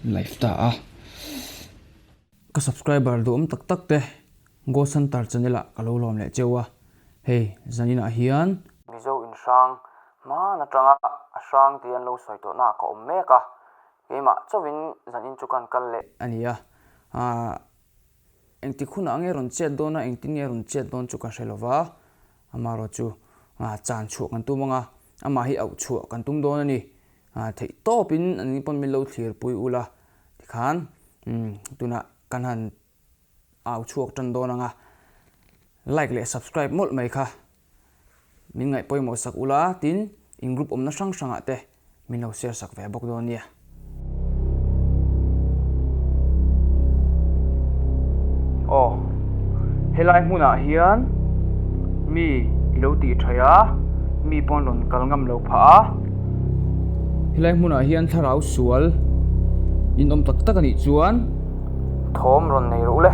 Live ta a. Ka subscriber duhawm tak tak te Ghost Hunter channel ah ka lo lawm leh cheu a, hei zanin ah hian. Mizo inhrang hman atanga a hrang tih an lo sawi tawh na ah ka awm mek a, keimah chauhin zanin chu kan kal leh a ni a, aah engtik hunah nge rawn chet dawn a engtin nge rawn chet dawn chu ka hre lova, amaherawhchu chan chhuah kan tum ang a, amah hi auh chhuah kan tum dawn a ni. Theih tawpin an ni pawn min lo thlirpui ula tikhan tunah kan han au chhuak tan dawn ang a, like leh subscribe mawlh mai kha min ngaih pawimawh sak ula tin in group awmna hrang hrangah te min lo share sak ve bawk dawn nia. Aw, helai hmunah hian mi i lo tih thaih a, mi pawn rawn kal ngam lo phah a. Helai hmunah hian thlarau sual in awm tak tak a nih chuan. Thawm rawn nei rawh u le.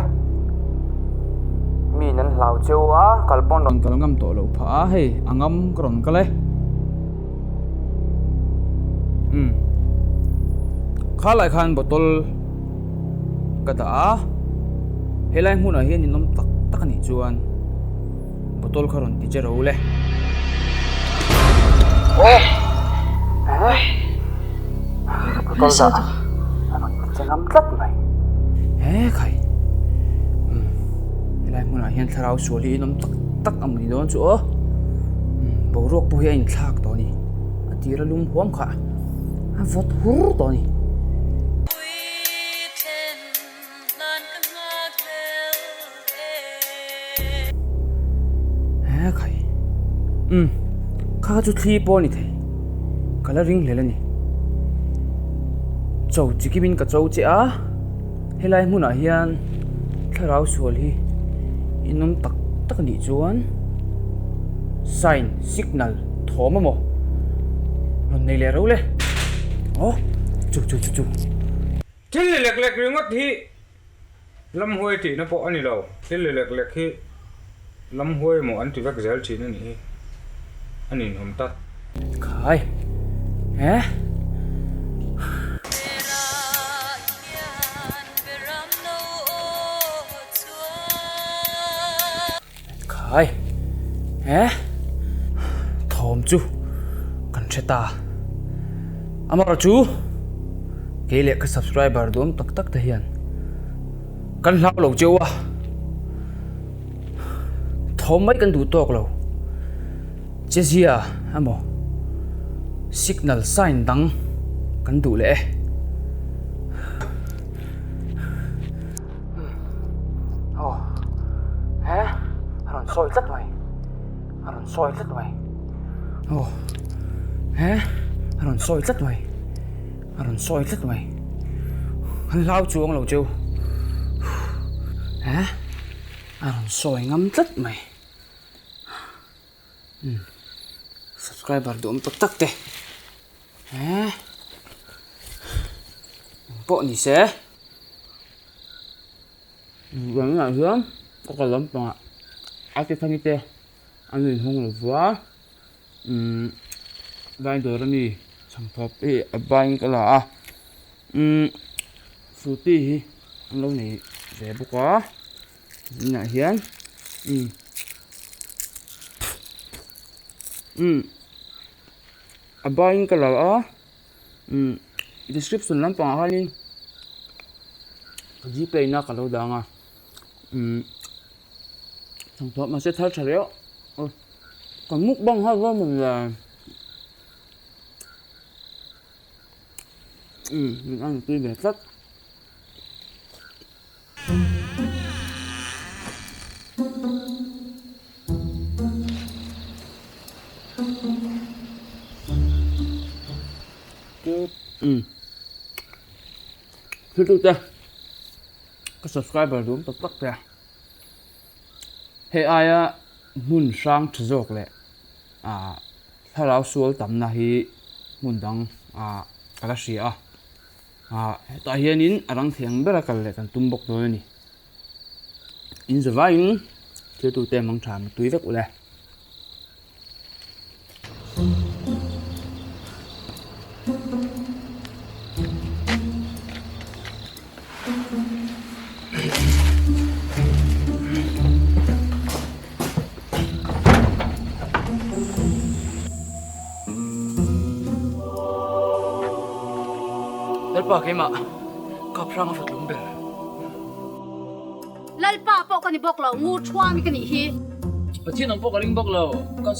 Miin an hlau cheu a, kal pawn rawn kal ngam tawh lo phah a, hei a ngam ka rawn kal e. Umm. Khalai khan bottle ka dah a, helai hmunah hian in awm tak tak a nih chuan bottle kha rawn ti che ro le. Bottle dah a rawn ti che ngam tlat mai. He khai. Umm. Helai hmunah hian thlarau sual hi in awm tak tak a mawni dawn chu aw. Boruak pawh hi a inthlak tawh a ni. A tira lum huam kha a vawt hur tawh a ni. He khai. Umm. Kha kha chu thli pawh a ni thei. Ka la ring hlel a ni. Cho chikimin ka cho che a. Helai hmunah hian thlarau sual hi in awm tak tak a nih chuan sign signal thawm a maw rawn nei leh reuh le aw chu chu chu chu. Thil li lek lek ringawt hi lamhuai tihna pawh a ni lo, thil li lek lek hi lamhuai emaw an ti vek zel thin a nih hi a ninawm tak. Khai he. Khai he thawm chu kan hre ta amaherawh chu kei leh ka subscriber duam tak tak te hian kan hlau lo cheu a thawm mai kan duh tawk lo chezia emaw signal sign dang kan duh leh e. Aw he a rawn sawi tlat mai a rawn sawi tlat mai aw he a rawn sawi tlat mai a rawn sawi tlat mai an hlau chuang lo cheu he a rawn sawi ngam tlat mai subscriber duhawm tak tak te he pawh ni se. Zanah hian ka kal lampangah a ti thani te an inhawng lo va umm vai dawr ami chhangthawp hi a baiin ka la a. Umm Frooti hi an lo nei ve bawk a inah hian umm umm a baiin ka la a umm description lampangah hianin gpay na ka lo dang a umm thawmhnaw mahse thar tha riau ka mukbang nghal dawn maw le. Umm min a nupui ve tlat. Umm thil tu te ka subscriber duhawm tak tak te hei aia hmun hrang tha zawk leh ah thlarau sual tamna hi hmun dang ah ka la hria a ah hetah hianin a rang thei ang bera kal leh kan tum bawk dawn a ni in zavaiin thil tute mang tha tui vek ule. Lalpa keimah kap hrang a fatlum ber. Lalpa pawh ka ni bawk lo, ngur thuami ka nih hi. Pathian ang pawh ka ring bawk lo, ka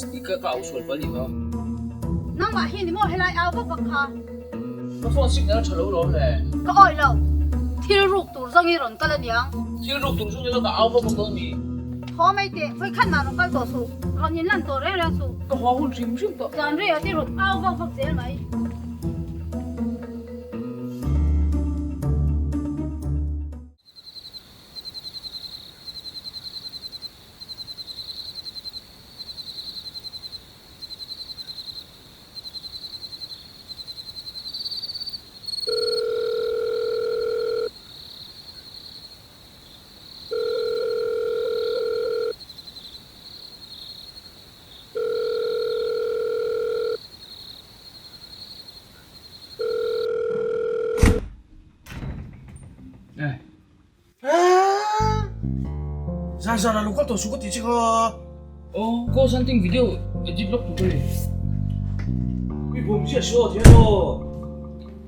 ka au sual palh nih kha. Nangmah hi ni maw helai au vak vak kha? Ka phone signal a tha lo lawm le. Ka awih lo. Thil ruk tur zawng i rawn kal a niang. Thil ruk tur zawng ila ka au vak vak dawn mi? Thaw mai teh, vawi khat mah rawn kal tawh suh. Rawn in lan tawh reng reng suh. Ka haw hun hrim hrim tawh. Zan rei ah te rawn au vak vak zel mai. Zan zan a lo kal tawh suh ka tih che kha. Aw, ghost hunting video edit lawk tur ka ni. Pui bawm chiah si aw thian aw.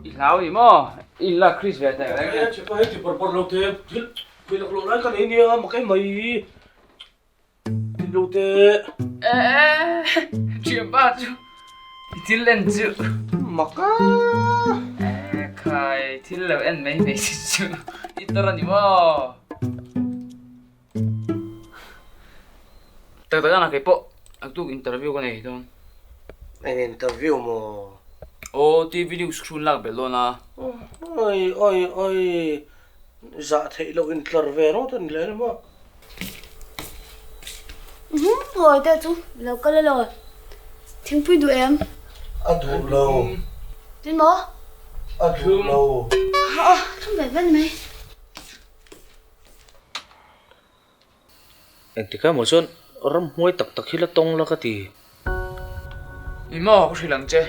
I hlau ni maw? I inla Chris ve teh reng e. Che pa hei ti par par lo te thil pui lak loh lai ka nei nia mak em mai. Lo te. Eh, thianpa chu i thil en chu. Mak a. Eh, khai thil lo en mai mai si chu i tar a ni maw? Tak tak a kei pawh a tuk interview ka nei dawn. Eng interview maw? Aw, TV news chhun lak belh dawn a. Oi oi oi, zah theih loh intlar ve rawt a ni leh maw? Ngawi te chu lo kal elo thingpui duh em? A duh lo. Tin maw? A duh lo. Aw thum ve vel mai. Engtik emaw chuan ramhnuai tak tak hi la tawng la ka ti. I maw ka hrilh ang che,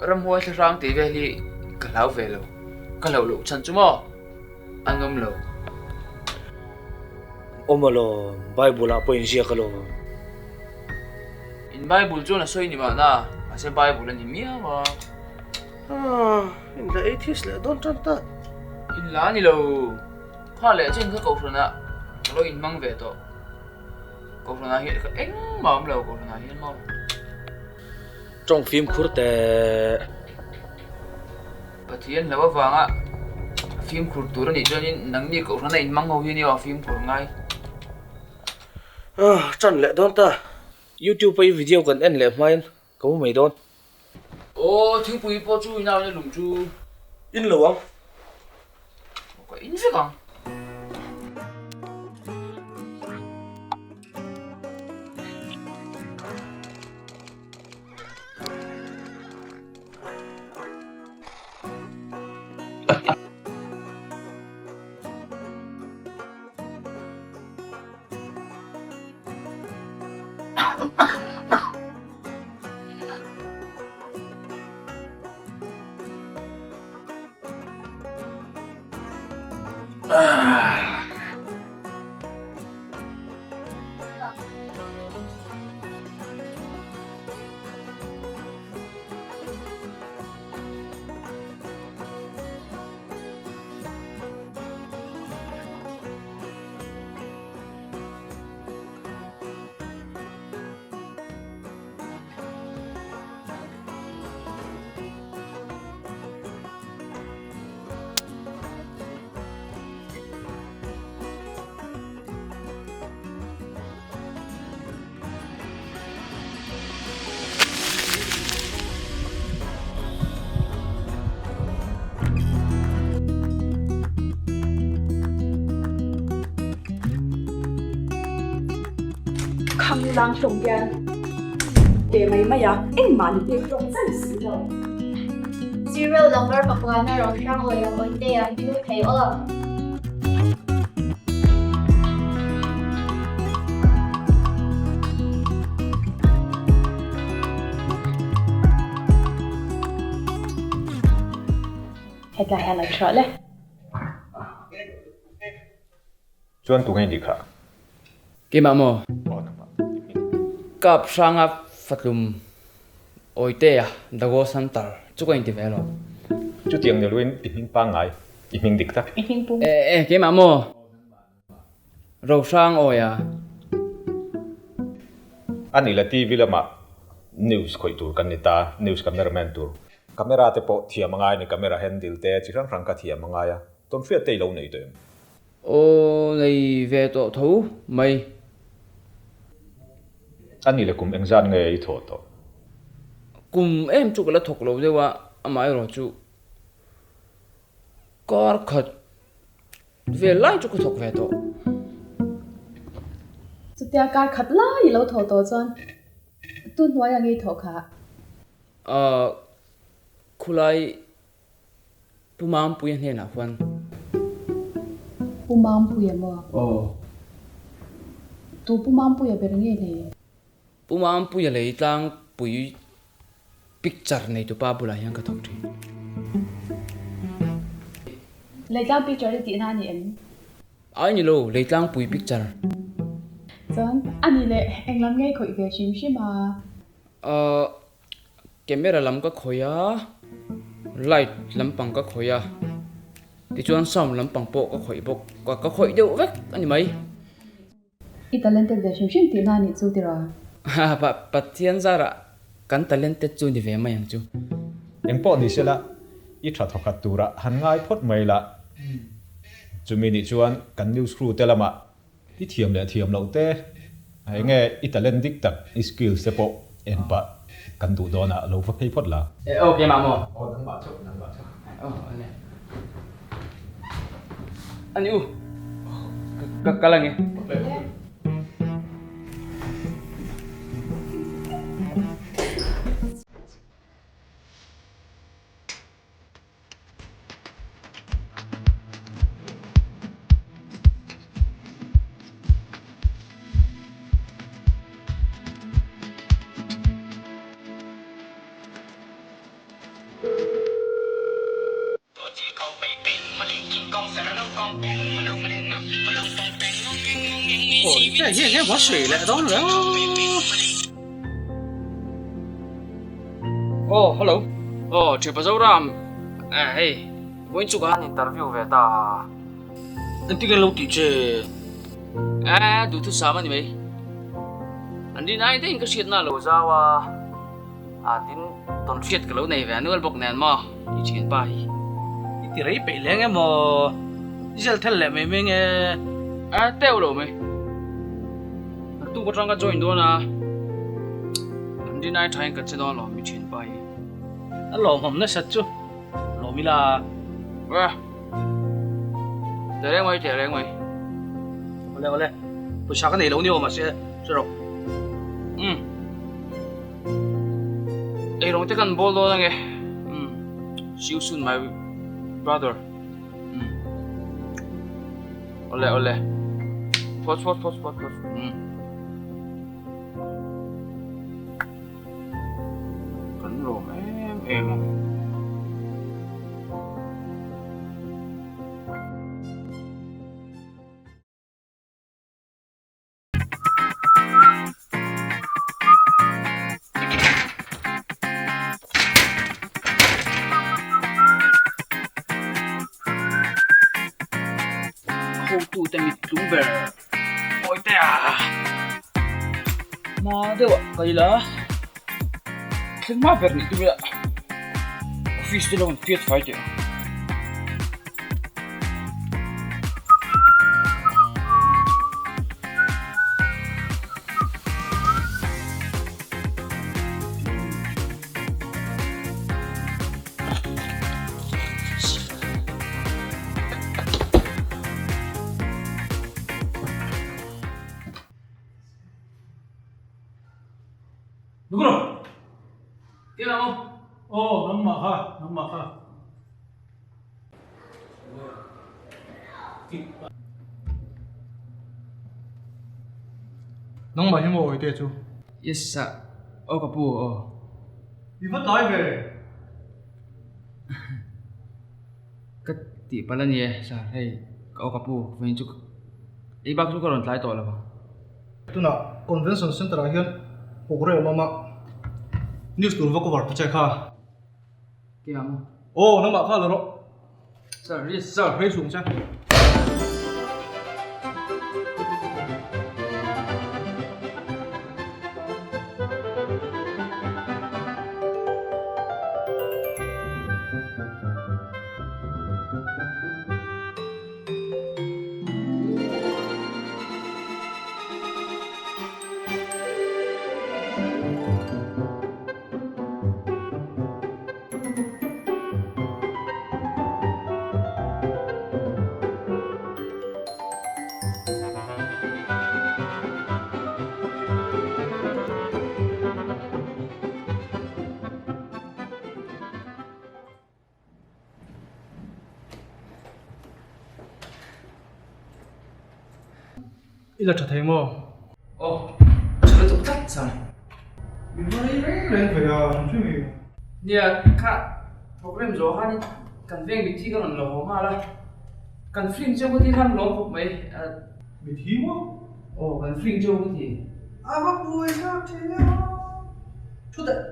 ramhuai thlahrang tih vel hi ka hlau ve lo, ka hlauh loh chhan chu maw an awm lo. Awm alawm, Bible ah pawh inziak alawm. In Bible chuan a sawi ni mahna, mahse Bible a ni miau a. Haa, in la atheist leh dawn tan ta. In la ni lo, kha leh chen kha kohhranah ka lo inhmang ve tawh. Kohhranah hian ka engmah awm lo kohhranah hian maw. Tawng fimkhur teh. Pathian lo avanga fimkhur tur a nih chuanin nangni kohhrana inhmang ho hi nia aw fimkhur ngai. Ah, tan leh dawn ta. YouTube a i video kan en leh hmain ka mu mai dawn. Aw, thingpui pawh chu inau in a lum chu. In lo ang. Ka in vek ang. Khanglang hlawm hian ve mai mai a, engmah ni pek hlawm zan si lo. Serial number pakua na rawn hrang awi ang awi te a hnu thei aw. Hetlai hian lo chhuah le. Chuan tunge ni kha? Keimah maw? Kap hranga fatlum Awitea Dago Santar chu ka inti ve lo. Chutiang ni loin i hming pangngai, i hming dik tak. I hming pum. E, keimah maw? Rohrang Awia. A ni la TV lamah news khawih tur kan ni ta, news cameraman tur. Camera te pawh thiam a ngai a ni, camera handle te chi hrang hrang kha thiam a ngai a, tawnhriat te i lo nei tawh em? Aw nei ve tawh tho mai. A ni le kum engzat nge i thawh tawh? Kum em chu ka la thawk lo deuh a, amaherawh chu kar khat vel lai chu ka thawk ve tawh. Chutia kar khat lai i lo thawh tawh chuan tu hnuaiah nge i thawh kha? Ahh khulai Pu Mampuia hnenah huan. Pu Mampuia maw? Aw. Tu Pu Mampuia ber nge le? Pu Mampuia lei tlangpui picture neitupa bulah hian ka thawk thin. Leitlang picture i tihna a ni em? Ai ni lo, leitlangpui picture. Chuan a ni leh englam nge khawih ve hrim hrim a? Ahh. Camera lam ka khawih a, light lampang ka khawih a, tichuan sound lampang pawh ka khawih bawk, ka khawih deuh vek a ni mai. I talented ve hrim hrim tihna a nih chu tiraw? Ha Pathian zarah kan talented chu ni ve mai ang chu. Engpawh ni sela, i tha thawkhat turah han ngai phawt mai la. Chumi nih chuan kan news crew te lamah I thiam leh thiam loh te, eng nge i talent dik tak, i skills te pawh en pah kan duh dawn a, lo va phei phawt la. E aw keimah maw? Aw nangmah chauh, nangmah chauh. Aw ale. Ani u, ka kal ange. Aw hello aw Thipa Zoram hei vawiin chu ka han interview ve ta Engtin nge lo tih che? Eh duhthusam a ni mai an rin ai daihin ka hriatna a lo zau a. A tin tawn hriat ka lo nei ve nual bawk nen maw i thianpa hi. I ti rei peih leng emaw i zel thel leh mai mai nge? A teuh lo mai. Naktuk atang ka join dawn a, an rin ai thain ka che dawn lo mi thianpa hi. A lawmawm nasat chu lawm ila. Wa Teh reng mai teh reng mai. Awle awle pawisa ka nei lo ni aw mahse hre rawh. Umm. Eirawng te kan bawl dawn ange umm see you soon my brother umm awle awle phawt phawt phawt phawt phawt umm kan lawm em em ang. tlung ber Bawitea hma deuh ah ka ila thleng hma ber nih tum ila office te lo an fiat fai teh ang. Nukro. Kila mo. Oh, nangmah kha, nangmah kha. Nangmah hi maw awite chu? Yes sir. Aw ka pu aw. I va tlai ve. Ka tih palh a ni e sir, hei aw ka pu vawiin chu ei bak chu ka rawn tlai tawh lo vang. Tunah Convention Centre ah hian programme a awm a, news tur va cover ta che kha. Ke ang. Aw nangmah kha la rawh. Sir, yes sir. Rei sung che. I la tha thei maw? Aw, tha lutuk tlat chuan. Min va rei reng reng ve a, an hre mi. Nia, kha program zawh khan kan veng mitthi ka rawn lo haw nghal a, kan film cheu ka ti khan lawm khawp mai. Mitthi maw? Aw, kan film cheu ka ti. A va buai thlak thin e aw. Thu teh.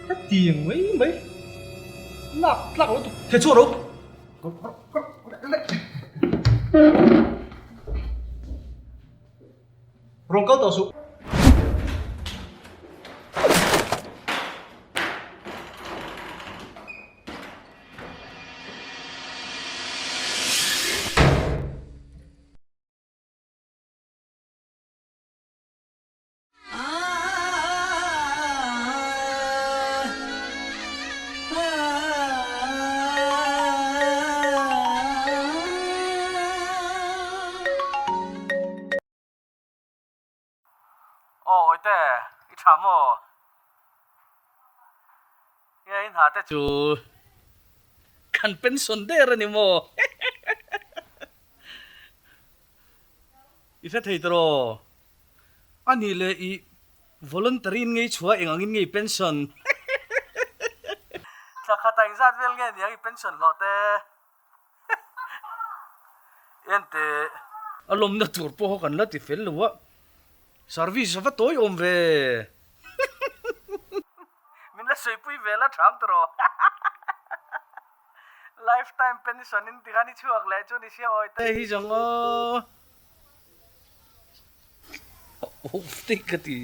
Hetiang mai mai lak tlak lo tuk thei chhuak ro. Rawn kal tawh suh. Aw awite i tha maw? Nge i hna te chu kan pension der a ni maw? I hre thei tawh A nih leh i voluntary in ngei chhuah eng angin nge i pension? Thla khat ah engzat vel nge niang i pension hlawh te? Ente. A lawmna tur pawh kha kan la ti fel lo a, service a va tawi awm ve. Min la sawipui ve la thang tawh. Lifetime pension in tikhan i chhuak leh chu ni sia awi te hi zawng aw. Awfte ka ti.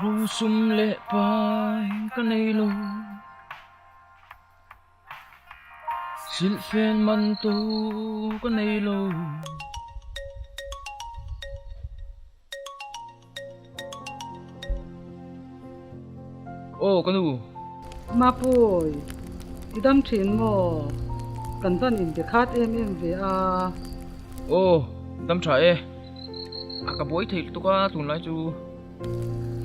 Rosum leh pai ka nei lo. Silhfen man tu ka nei lo. Aw ka nu. Mapuii, i dam thin maw? Kan van inbe khat em em ve a. Aw, dam tha e. A ka buai theih lutuk a tunlai chu.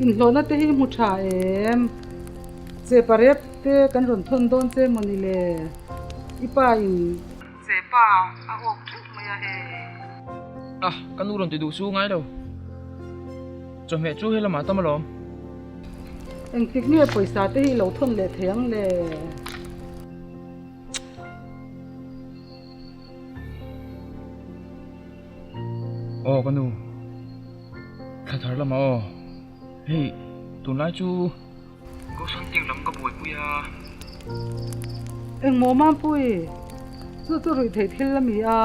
Inhlawhna te hi hmu tha em? Chepa rep te kan rawn thawn dawn che maw ni le? I pa in. Chepa a awk theuh mai a hei. A, ka nu rawn ti duh su ngai lo. Chawhmeh chu he lamah tam alawm. Engtik nge pawisa te hi lo thawn leh thei ang le? Aw ka nu, thla thar lamah aw, hei tunlai chu Ghost hunting lam ka buaipui a. Engmaw Mampui, chu chu ruih theih thil a mi a?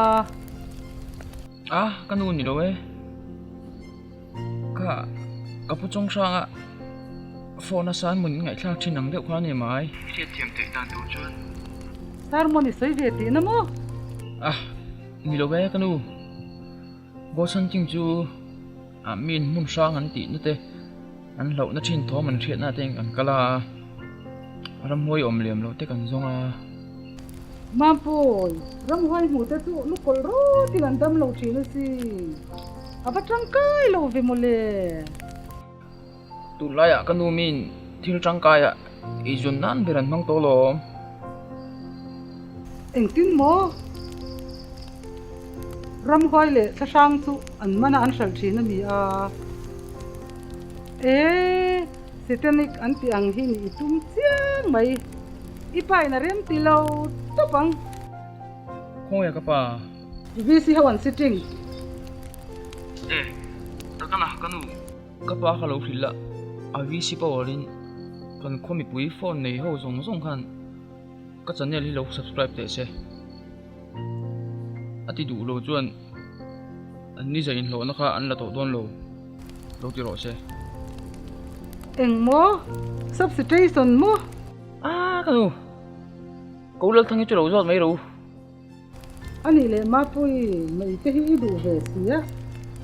A, ka nu ni lo e. Ka ka pu chawng hranga phone a san mun ngaihthlak thin ang deuh kha a ni mai. Hriatthiam theih dan tur chuan. Sermon i sawi ve tihna maw? A, ni lo e ka nu. Ghost hunting chu ah mi in hmun hrang an tihna te an hlauhna thin thawm an hriatna te an kal a, ramhuai awm lem loh te kan zawng a. Mampuii, ramhuai hmuh te chu lukawlh rawtin an dam lo thin asin. A va tangkai lo ve mawle. Tunlaiah ka nu min thil tangkaiah eizawn nan ber an hmang tawh alawm. Engtin maw? Ramhuai leh thlahrang chu an mana an hralh thin a ni a. E, Satanic an tih ang hi nih i tum chiang mai. I pa in a rem ti lo tawp ang. Khawnge ka pa? VC ho an sitting. E, takana ka nu. Ka pa ka lo hrilh a, a VC power in kan khaw mipui phone nei ho zawng zawng khan ka channel hi lo subscribe teh se. A ti duh lo chuan an ni zah inhlawhna kha an la tawh dawn lo, lo ti rawh se. Eng maw? Substation maw? Ah ka nu, ko Lalthangi chu lo zawt mai ro. A nih leh Mapui, mei te hi i duh ve si a,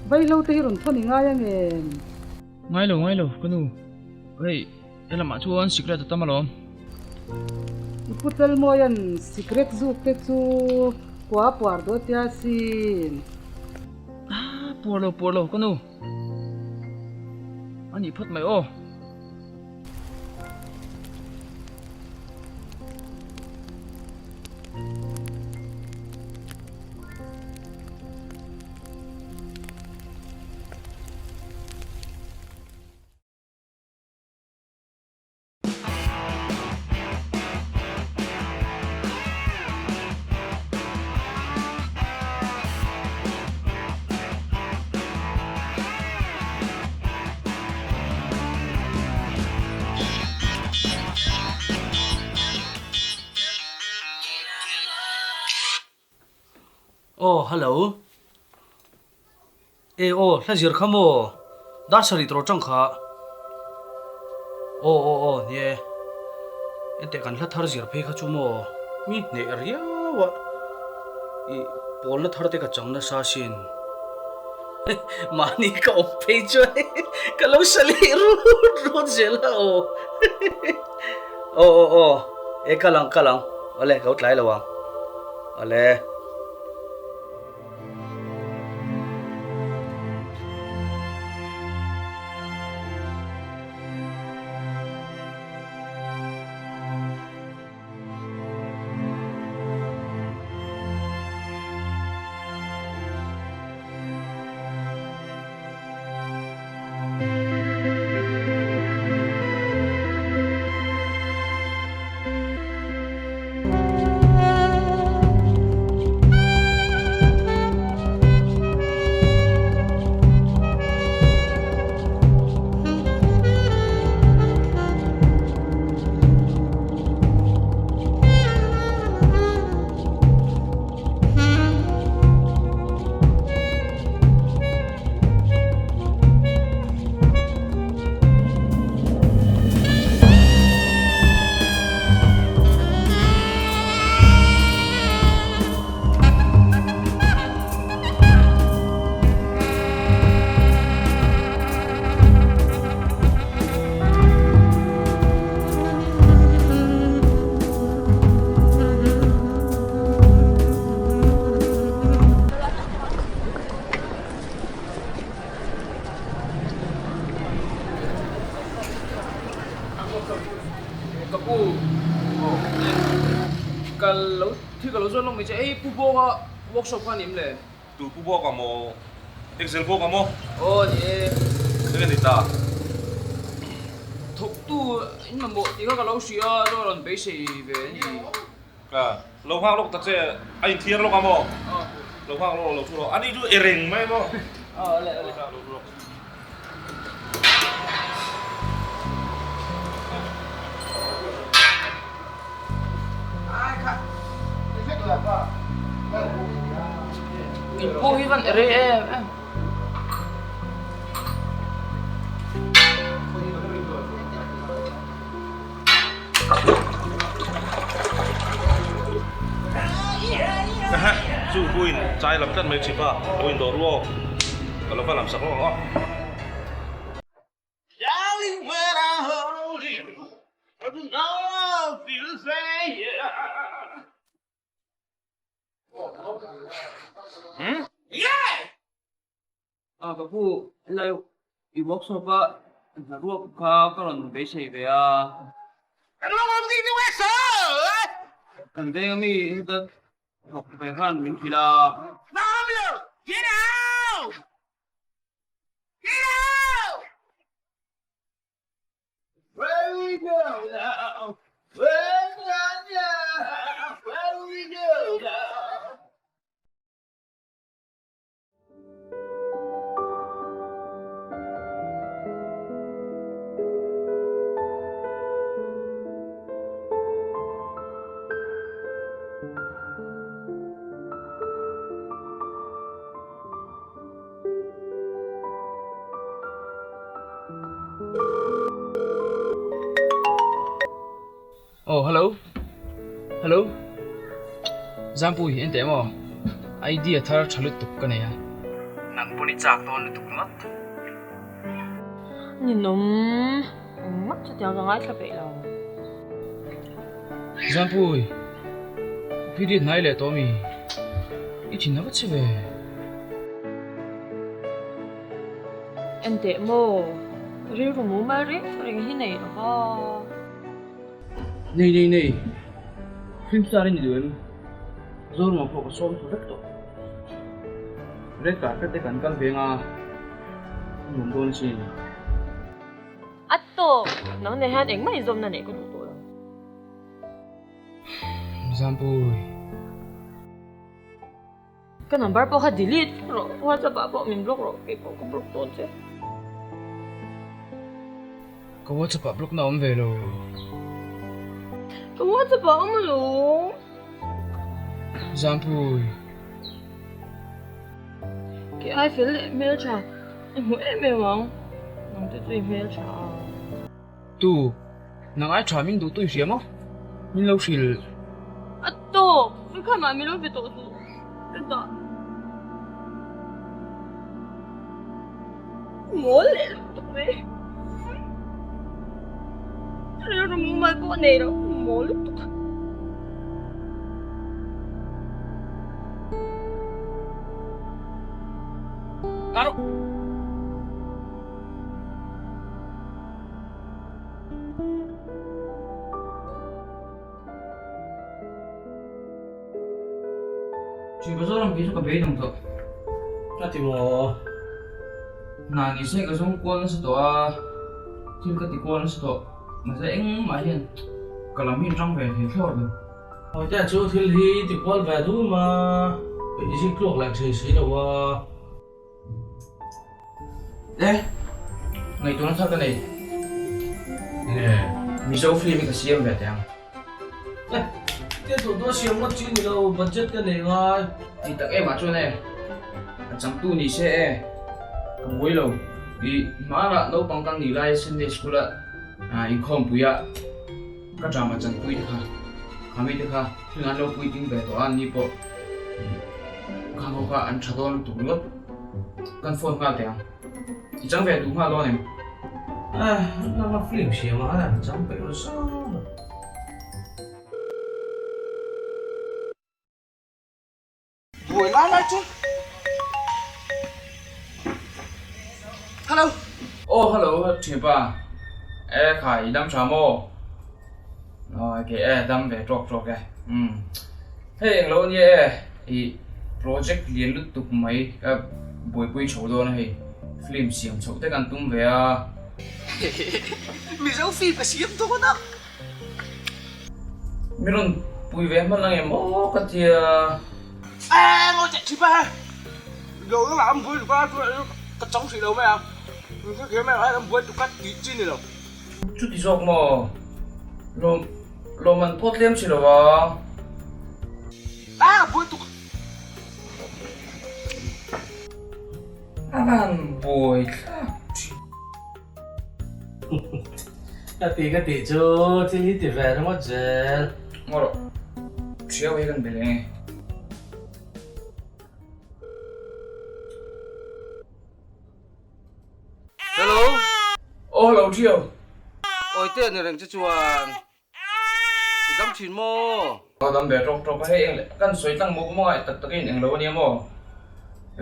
vaihlo te hi rawn thawn i ngai ang em? Ngai lo, ngai lo, ka nu. Hei, he lamah chuan sikret a tam alawm. I pu Chalmawia'n sikret zuk te chu kua puar duh a tia sin. Ah, puar lo, puar lo, ka nu. A nih phawt mai aw. Aw hello E aw hla zir kha maw dar sarih tawh tang kha aw aw aw ni e enteh kan hla thar zir phei kha chu maw mi hneh riau a ih pawlna thar te ka chang nasa sin. Mahni ka awm phei chuan ka lo sa leh rut rut zel a aw. Aw aw aw e kal ang kal ang awle ka lo tlai lo ang awle. Thil ka lo zawn lawk mai che, ei Pu Bawka workshop kha a ni em le? Tu Pu Bawka maw? Excel Bawka maw? Aw ni e. Eng a ni ta? Thawktu in mamawh tih kha ka lo hria a, chuan rawn beisei ve a ni. Ka lo nghak lawk ta che, a inthiar lawk a maw? Lo nghak lawk lo thu rawh, ani chu e reng mai maw? Aw awle awle. Lo thu rawh. In pawh hi van rei em em. Chu buin chai lam tlat mai chhipa buin dawr luau ka lo va lam sak lawk ang aw. A ka pu helai i workshop a hnaruak kha ka rawn beisei ve a. Kan veng ami heta thawk ve khan min hrilh a. Oh hello hello Zampui hi enteh maw idea thar tha lutuk ka nei a nang pawn i chak dawn lutuk ringawt. Ninawm engmah chutiang ka ngaithla peih lo. Zampui period hnai leh tawh mi i thin a va che ve. Enteh maw rilru mumal reng reng hi nei lo va. Nei nei nei, film star i ni duh em? Zorama pawh ka sawm thlu vek tawh. Red carpet te kan kal veng a, a nuam dawn asin. A tawp, nang nen hian engmah inzawmna neih ka duh tawh lo. Zampui. Ka number pawh kha delete rawh, WhatsApp ah pawh min block rawh, kei pawh ka block dawn che. Ka WhatsApp ah block na awm ve lo. Ka WhatsApp ah awm lo. Zampui. Kei ai fel leh hmeltha i hmu em em ang, nang te chu i hmeltha a. Tu, nang ai tha min duh tu i hria maw? Min lo hrilh. A tawk, mi kha mah min lo ve tawh suh, ka dah. Mawl leh lutuk mai. Rilru mumal pawh nei lo, mawl lutuk. Karo. Tui ka zawr ang tih chu ka beidawng tawh. Ka ti maw? Hna ni se ka zawng kual nasa tawh a, thil ka ti kual nasa tawh. Mahse engmah hian ka lam hi an tang ve thei thlawt lo. Hawite chu thil hi ti kual ve dum a, i zik tluak leh thin si lo a. E, ngaihtuahna thar ka nei. Nge? Mizo film hi ka siam ve teh ang. E, tia duh duh a siam ngawt chi ni lo, budget ka nei ngai. Tih tak emah chuan e, a changtu ni se e, ka buai lo. I hmanah naupang kan nih lai Sunday school a inkhawmpui a ka drama chanpui te kha, kha mi te kha thil an lo puiting ve tawh a, ni pawh Khang ho kha an tha dawn lutuk ringawt. Kan phone nghal teh ang. I chang ve duh nghal dawn em? Eh, nanga film siam ah hian chang peih lo sa. Buai lai lai chu. Hello. Oh hello thianpa. Eh kha i dam tha maw? Aw ke e dam ve tawk tawk e. Umm. Hei englo ania e, i project lian lutuk mai ka buaipui chho dawn a hei, film siam chhoh te kan tum ve a. Mizo film ka siam dawn a. Mi rawn pui ve hman ang em aw ka tia. Eng aw teh thipa he. Lo lamah an buai tuk a tunah ka chang hrih lo mai ang. Min hre thiam em an buai tuk a tih chi ni lo. Chuti zawk maw? Lawm lawm an pawt tlem si lo a. A buai tuk. A van buai thlak thin. Ka ti ka tih chu thil hi ti ve ringawt zel. Ngaw rawh. Hriau hi kan be leh nge. Hello. Aw hello Ṭhiau. Awi te a ni reng che chuan i dam ṭhin maw? Aw dam ve ṭawk ṭawk a, hei eng leh kan sawi tlang mawk mawk a tak tak in englo a nia maw?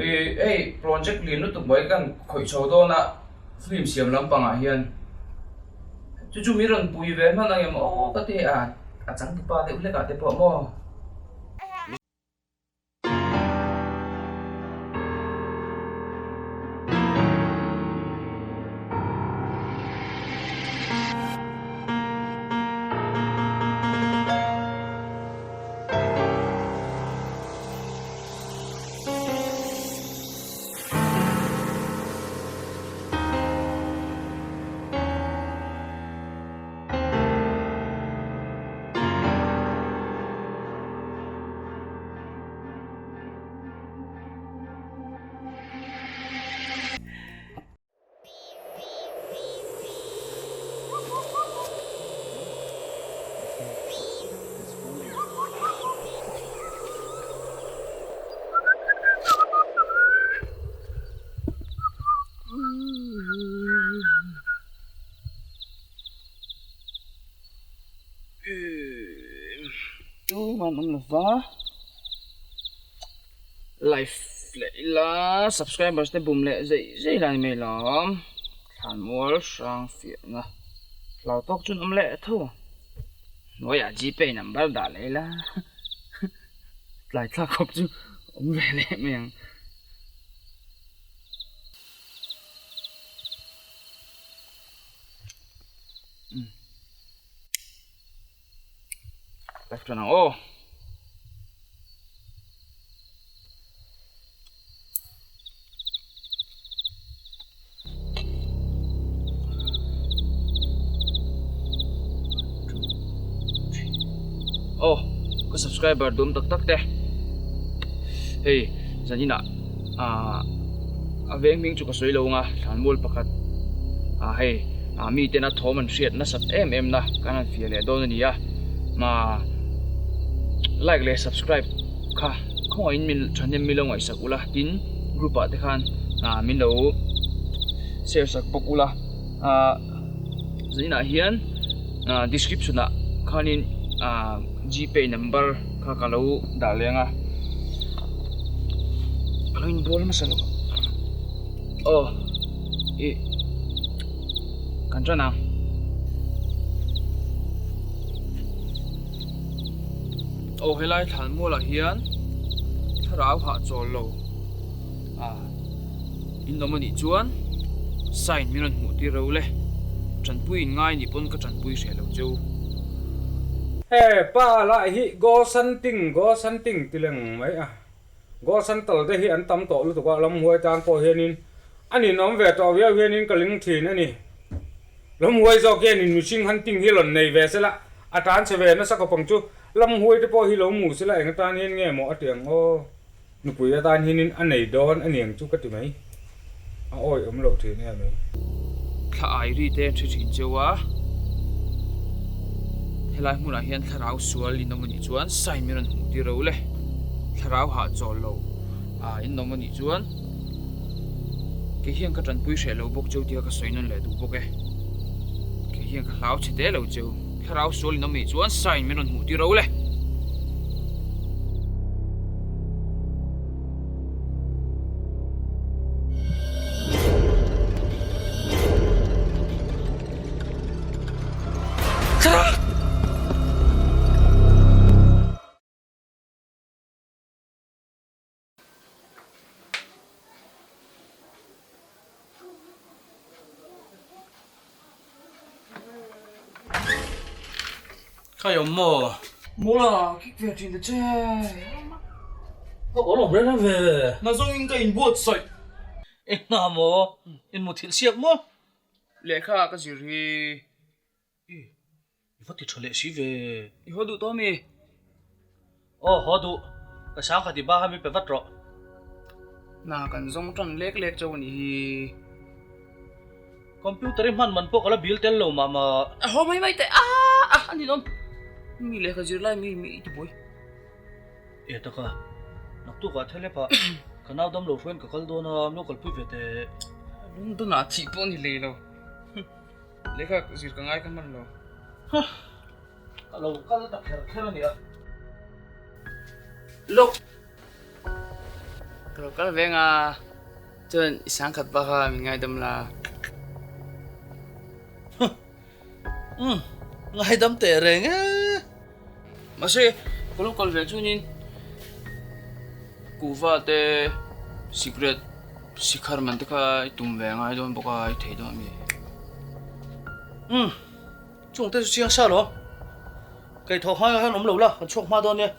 Ih hei project lian lutuk mai kan khawih chho dawn a film siam lampang ah hian chu chu min rawn pui ve hman ang em aw ka ti a, a changtupa deuh hlek ah te pawh maw? Tuman awm lova live leh ila subscribers te bum leh zeih zeih la ni mai lawm thlanmual hrang fiahna hlau tawk chu an awm leh tho ang hnuaiah gpay number dah leh ila tlai thlak khawp chu awm ve leh mai ang. Live tan ang aw. Aw ka subscriber dum tak tak te hei zanin ah ah a veng hming chu ka sawi lo ang a thlanmual pakhat ah hei ah mi tena thawm an hriat nasat em em na kan han fiah leh dawn a ni a ma like leh subscribe kha khawngaihin min thahnem min lo ngaihsak ula tin group ah te khan ah min lo share sak bawk ula ah zaninah hian ah description ah khanin ah gpay number kha ka lo dah leng a ka lo inbual hmasa lo aw ih kan tan ang. Aw helai thlan mualah hian thlarau hah chawl lo a in awm anih chuan sign min rawn hmuh tir ro le tanpui in ngai nih pawn ka tanpui hreh lo cheu. He pa lah hi Go Santing Go Santing ti leng mai a Go Santal te hi an tam tawh lutuk a Lamhuai tan pawh hianin a ninawm ve tawh viau hianin ka ling thin a ni. Lamhuai zawk hianin mihring hunting hi rawn nei ve sela a tan chhe ve nasa khawp ang chu. Lamhuai te pawh hi lo mu sela eng atan hian nge maw a ti ang aw. Nupui atan hianin a nei dawn a niang chu ka ti mai. A awi awm loh thin em mai. Thla ai ri te an hre thin cheu a, helai hmunah hian thlarau sual in awm anih chuan sign min rawn hmuh tir ro le. Thlarau hahchawl lo a in awm anih chuan. Kei hian ka tanpui hreh lo bawk cheu tia ka sawi nawn leh duh bawk e. Kei hian ka hlau chhe te lo cheu. Thlarau sual in awm nih chuan sign min rawn hmuh tir ro le. Thlarau! Kha i awm maw? Mawla, kick ve thin ta che. Ka awm lo reng ve. Na zawngin ka inbuatsaih. Engah maw? Inmuthilh siak maw? Lehkha ka zir hi. I va ti tha leh si ve. I haw duh tawh mi? Aw haw duh. Ka sang khat i ba kha min pe vat rawh. Na kan zawng tan lek lek chauh a nih hi. Computer i hman man pawh ka la bil tel lo mah mah. A haw mai mai teh ah ah a ninawm. Mi lehkha zir lai mi mi i ti buai. E taka, naktukah thel epah ka nau dam lo hruaiin ka kal dawn a, min lo kalpui ve teh. London ah thih pawh a ni hlei lo. Lehkha zir ka ngai ka hman lo. Huh! Ka lo kal ta kher kher a nia. Lawk! Ka lo kal veng a, chuan i sangkhat bak a min ngaidam la. Huh! Umm! Ngaidam teh reng e! Mahse, ka lo kal ve chuanin kuhva te, cigarette, sikhar man te kha i tum ve ngai dawn bawk a, i thei dawn a mi? Umm, chung te chu chiang sa lo. Kei thawh hma hian awm lo la, kan chhuak hma dawn nia.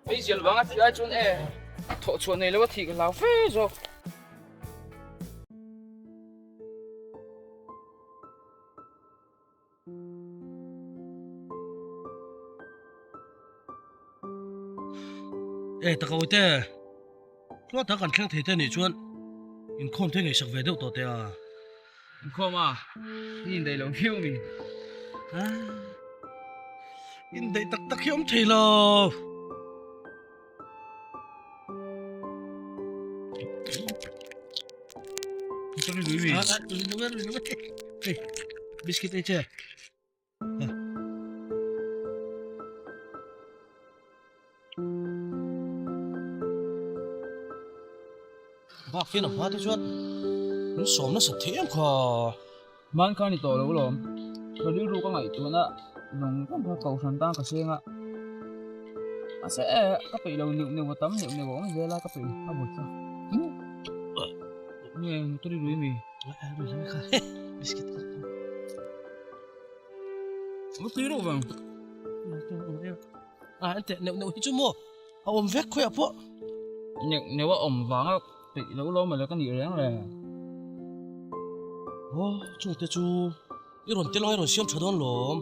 Meizial vanga thih ai chuan e thawh chhuah nei lo a thih ka hlau fe zawk. E taka ute tluan tak kan thleng thei te nih chuan inkhawm te ngaihsak ve deuh tawh teh a. Inkhawm a, i indaih lo viau mi. Indaih tak tak hi awm thei lo. Biscuit ei che. Bak hian a hma te chuan min sawm nasa thei em kha. Hman kha ni tawh lo lawm. Ka rilru ka ngaihtuahna zawng zawng kha kohhran tan ka seng a. Mahse e ka peih lo neuh neuh a tam neuh neuh a awm zel a ka peih a buai thlak. Nge motor i rui mi? Biscuit kha. A tui reuh vang. A enteh neuh neuh hi chu maw a awm vek khawiah pawh. Neuh neuh a awm vanga peih lo lo mawle ka nih reng le. Aw chungte chu i rawn tel ang i rawn siam tha dawn lawm.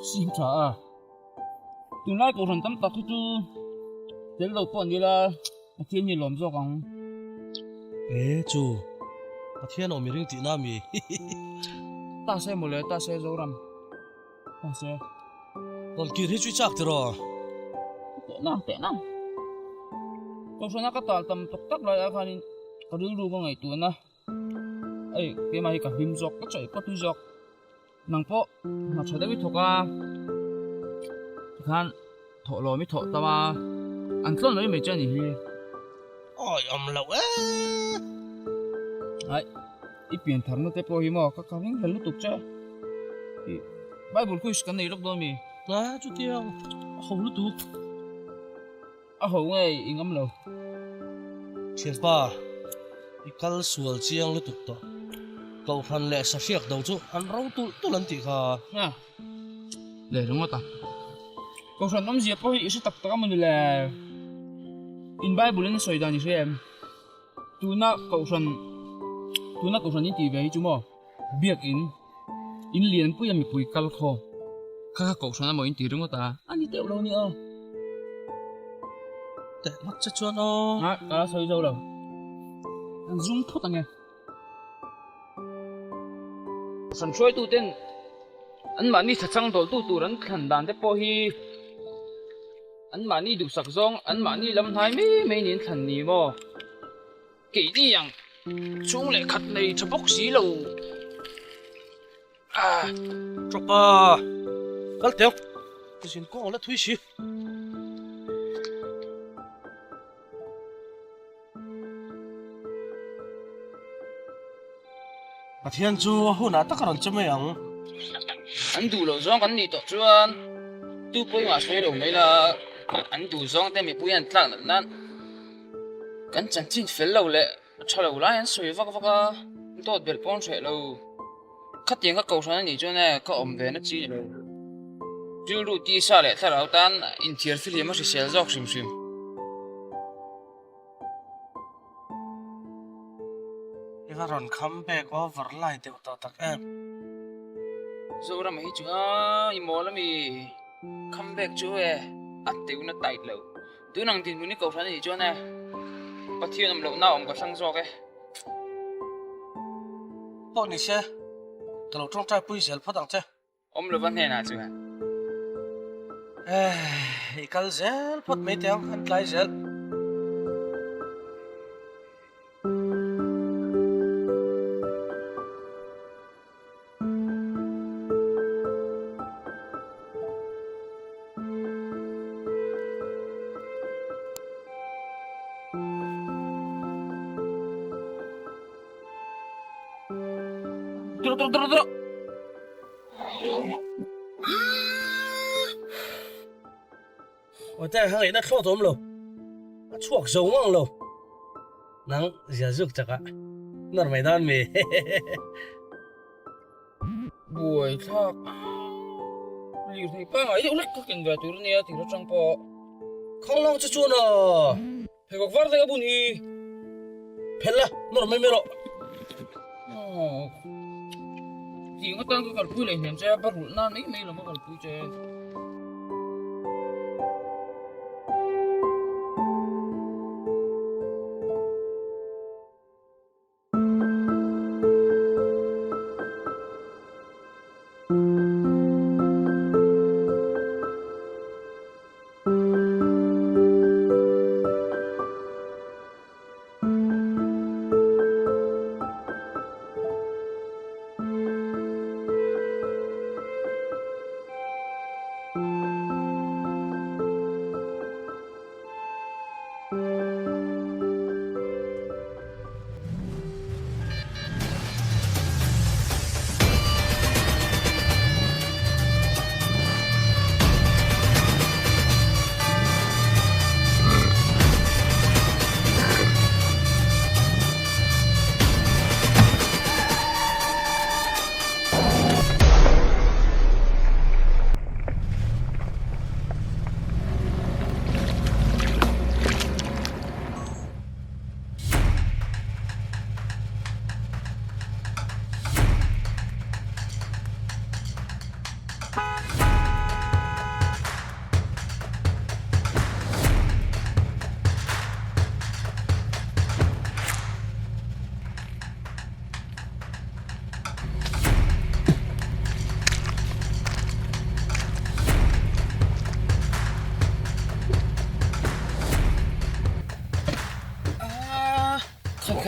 Siam tha a. Tunlai kohhran tam tak hi chu tel lo pawh an ila Pathian hi lawm zawk ang. E chu Pathian awm i ring tihna mi. Ta se mawle ta se Zoram. Ta se. Rawn kir hi chu i chak tiraw? Teh nang teh nang. Kohhrana ka tal tam tawk tak lai ah khanin ka rilru ka ngaihtuahna hei keimah hi ka hlim zawk ka chaih ka tui zawk nang pawh hna tha deuh i thawk a tikhan thawh lawm i thawh tam a an tlawn mai mai che a ni hi. Awi awm loh e. Ai i pian tharna te pawh hi maw ka ka ring hlel lutuk che i Bible quiz kan nei lawk dawn mi? A chutiang a ho lutuk. A ho nge i ngam lo. Thianpa, i kal sual chiang lutuk tawh. Kohhran leh sahriak do chu an ro tulh tulh an tih kha. Ha, leh ringawt a. Kohhran awmzia pawh hi i hre tak tak a maw ni le? In Bible in a sawi dan i hria em? Tuna kohhran, tuna kohhran in tih ve hi chu maw? Biakin in lianpui a mipui kal khaw kha kha kohhran amaw in ti ringawt a, a ni deuh lo ni aw. Teh ngawt che chuan aw. A, ka la sawi zo lo. An zum phawt ang e. Kohhran hruaitu ten anmahni thachang dawltu tur an thlan dan te pawh hi anmahni duhsak zawng anmahni lam hnai mai mai niin thlan ni maw? Keini ang chhung leh khat nei tha bawk si lo. Ah. Tawpa kal teuh zin kawng la thui si. Pathian chu a hunah tak a rawn che mai ang. An duh loh zawng kan nih tawh chuan tu pawimah sawi lo mai la, an duh zawng te mipui an tlak nat nan. Kan chanchin fel lo leh tha lo lai an sawi vak vak a, dawt belh pawn hreh lo. Khatiang ka kohhran a nih chuan e ka awm ve na chi ni lo. Rilru tisa leh thlarau tan inthiar fihlim a hrisel zawk hrim hrim. I va rawn kham bek over lai deuh tawh tak em? Zorama hi chu a i mawl ami kham bek chu e a teuhna tight lo. Tun ang dinhmun i kohhran a nih chuan e, Pathian awm lohna awm ka hrang zawk e. Pawh ni se, ka lo tawngtai pui zel phawt ang che. Awm lova hnenah chuan. Eh, i kal zel phawt mai teh ang, an tlai zel. Tiro tiro tiro tiro. Awte a ngaihna thlawt awm lo, a chhuak zo ngang lo. Nang zia zuk chak a, nawr mai dan mi. Buai thlak lirthei pangai deuh lek ka ken ve tur ania tih atang pawh. Khawng lang che chuan aw. Pheikhawk var daih a bun hi. Phelh la, nawr mai mai rawh. Aw. Tih nga tan ka kalpui leh hnem che a, ba rulh nan mai mai lo ka kalpui che.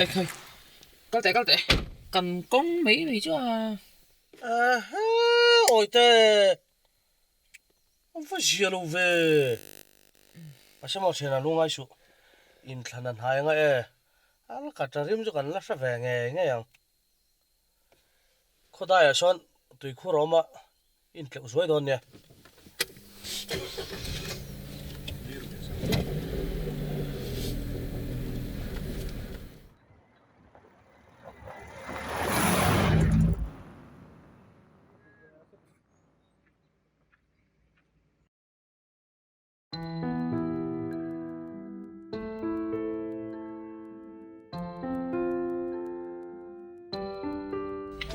Khai khai. Kal teh kal teh. Kan kawng mai mai chu a. Aha awi te. A va zia lo ve. Mahse maw thian a lungai suh. Inthlan a hnai anga e. A la kat a rim chu kan la hre ve ngei ngei ang. Khawdaiah sawn tuikhur a awm a, intleuh zuai dawn nia.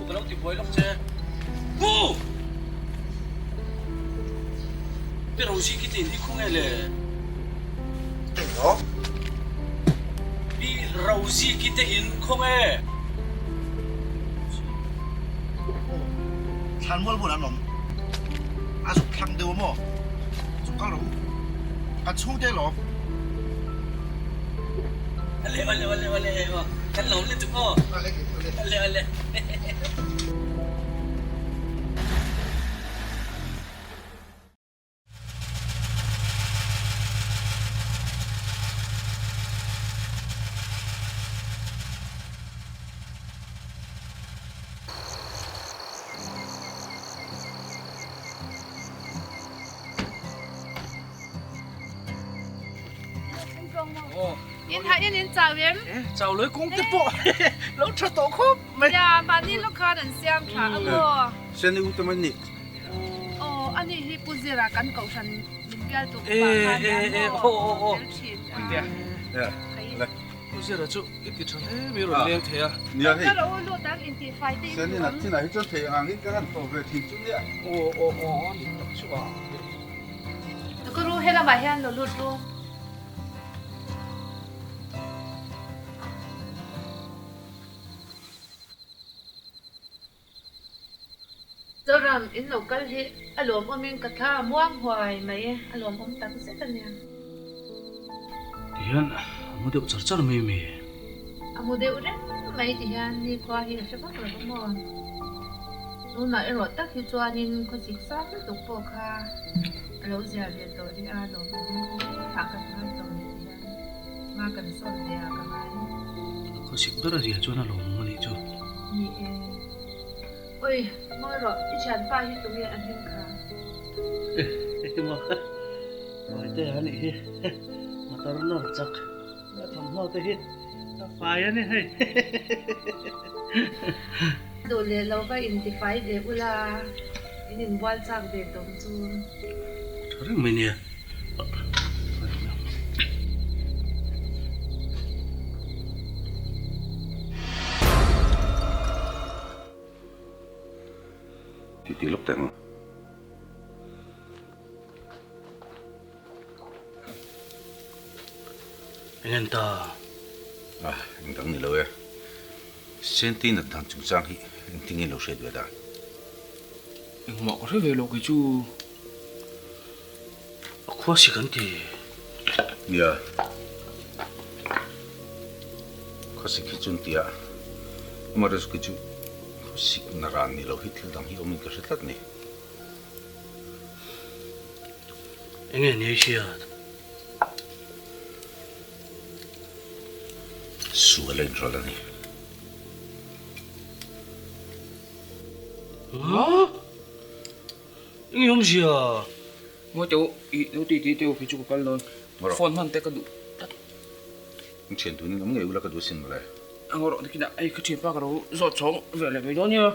Ka lo ti buai lawk che. Pu! Pi Rosie khi tin hi khawnge le? Englo? Pi Rosie khi te in khawnge? Aw, thlan mual bulah an awm. A zuk thlang deuh a maw? Zuk kal rawh u. Kan chhungte alawm. Ale ale ale ale aw kan lo lutuk aw. Ale ale. Ale ale. In hah in in chau em? Chau loi kawng te pawh lo tha tawh khawp mai. Nia, mahni lawk khan an siam tha a maw? Sen i u te mai ni. Aw, ani hi Pu Zira kan kohhran min bial tu upa khan nia maw? Tel thin a. Pu Zira chu i ti tha hle mai rawn leng thei a. Nia hei. Ka ro lut ang intihfai te in Sen in a chinah hi chuan thei ang in ka han tawh ve thin chu nia. Aw aw aw ni tak chu a. Ka ru helamah hian lo lut ru. Zoram in lo kal hi a lawmawmin ka thla a muang huai mai e, a lawmawm tak zet a nia. Tihian a mu deuh char char mai mi. A mu deuh reng mai tihian nikhua hi a hre vak lo va maw. Tunah erawh tak hi chuanin khawsik sang lutuk pawh kha a lo zia ve tawh rih a, lawmawm hle ah kan ngai tawh ni tihian hma kan sawn ve ah ka ngai. Khawsik ber a zia chuan a lawmawm a nih chu. Ni e. Oi, ngawi rawh, i thianpa hi tunge a hming kha? Emaw, Mawite a nih hi, motor nawr chak a thawmhnaw te hi a fai a ni hei. Duh leh lo va intifai ve ula, in inbual chak ve tawng chu. Tha reng mai nia. Ti ti lawk teh ang. Eng en ta? Ah, eng dang ni lo e. Senti nat dan chungchang hi engtin nge lo hriat ve dan? Engmah ka hre ve lo kei chu. A khua si kan ti. Nia. Khawsik hi chu an ti a, amaherawhchu kei chu khawsik na ran ni lo hi thil dang hi awmin ka hre tlat ni. Enge ni ei hriat? Sual a inrawlh a ni. Huh? Eng awmzia? Ngawi teh u, ih lo ti ti teh u khi chu ka kal dawn. Phone hman te ka duh tlat. Eng thian tunin awm ngei ula ka duh asin mawle. A ngaw rawh nikinah hei ka thianpa ka lo zawt chhawng ve leh mai dawn nia.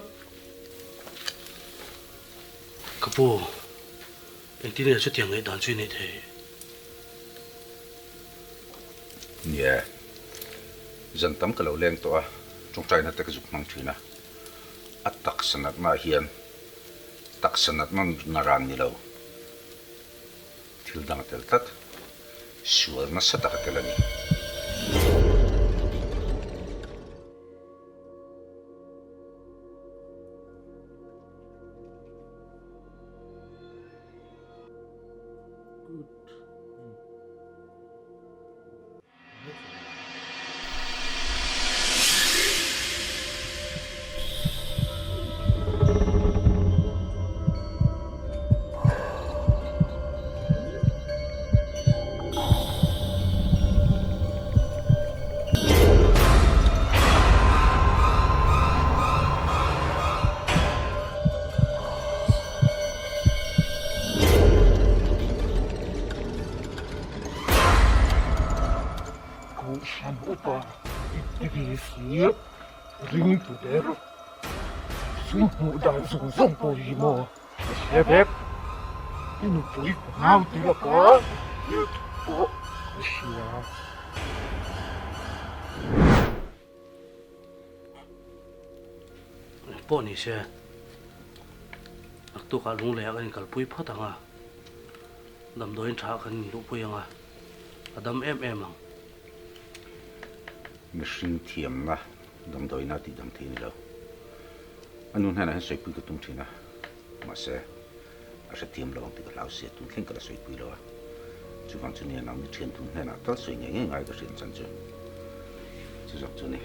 Ka pu, engtin nge chutiang ngaihdan chu i neih theih? Nia, zan tam ka lo leng tawh a, tawngtaina te ka zuk hmang thin a, a taksa natna ah hian Taksa natna na ran ni lo, thil dang a tel tlat, sual nasa tak a tel a ni. ni si, ring tu der, sum hmuh dan zawng zawng pawh hi maw ka hre vek, i nupui ka nau te laka pawh ka hria. Pawh ni se, naktukah lungleiah kan inkalpui phawt ang a, damdawiin tha kan inluhpui ang a, a dam em em ang. Mihring thiamna damdawiina tih dam thei a ni lo. A nu hnenah hian sawipui ka tum thin a, mahse a hrethiam lo ang tih ka hlau sia, tun thleng ka la sawipui lo a. Chuvang chu nia nangni thian thum hnenah tal sawi ngei ngei ngai ka hriat chan chu chu zawk chu a ni.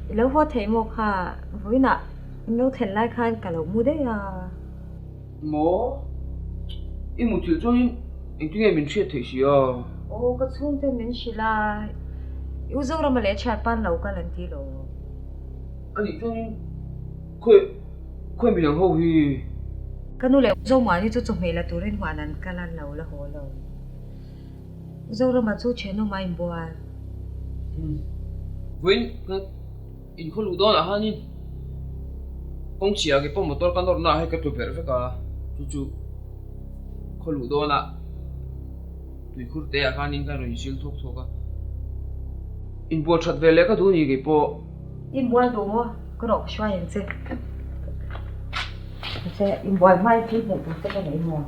I lo haw thei maw kha vawiinah in lo thlen lai khan ka lo mu daih a. Maw? I muthilh chuanin engtin nge min hriat theih si a? Aw ka chhungten min hrilh a, i u Zorama leh a thianpa an lo kal an ti lo. A nih chuanin khawi khawi midang ho hi? Ka nu leh Zomuani chu chawhmeh la turin huan an kal a, an lo la haw lo. U Zorama chu thenawm a inbual. Umm vawiin ka inkhaw luh dawnah khanin kawng chhia ke pawh motor ka nawrhna ah hei ka tlu berh vek a, chu chu khaw luh dawnah tuikhur te ah khanin ka rawn insil thawk thawk a, inbual that ve leh ka duh a ni keipawh. Inbual duh maw? Ka rawh ka hruai ang che. Mahse inbual hmain thil hmuh tur che ka nei maw?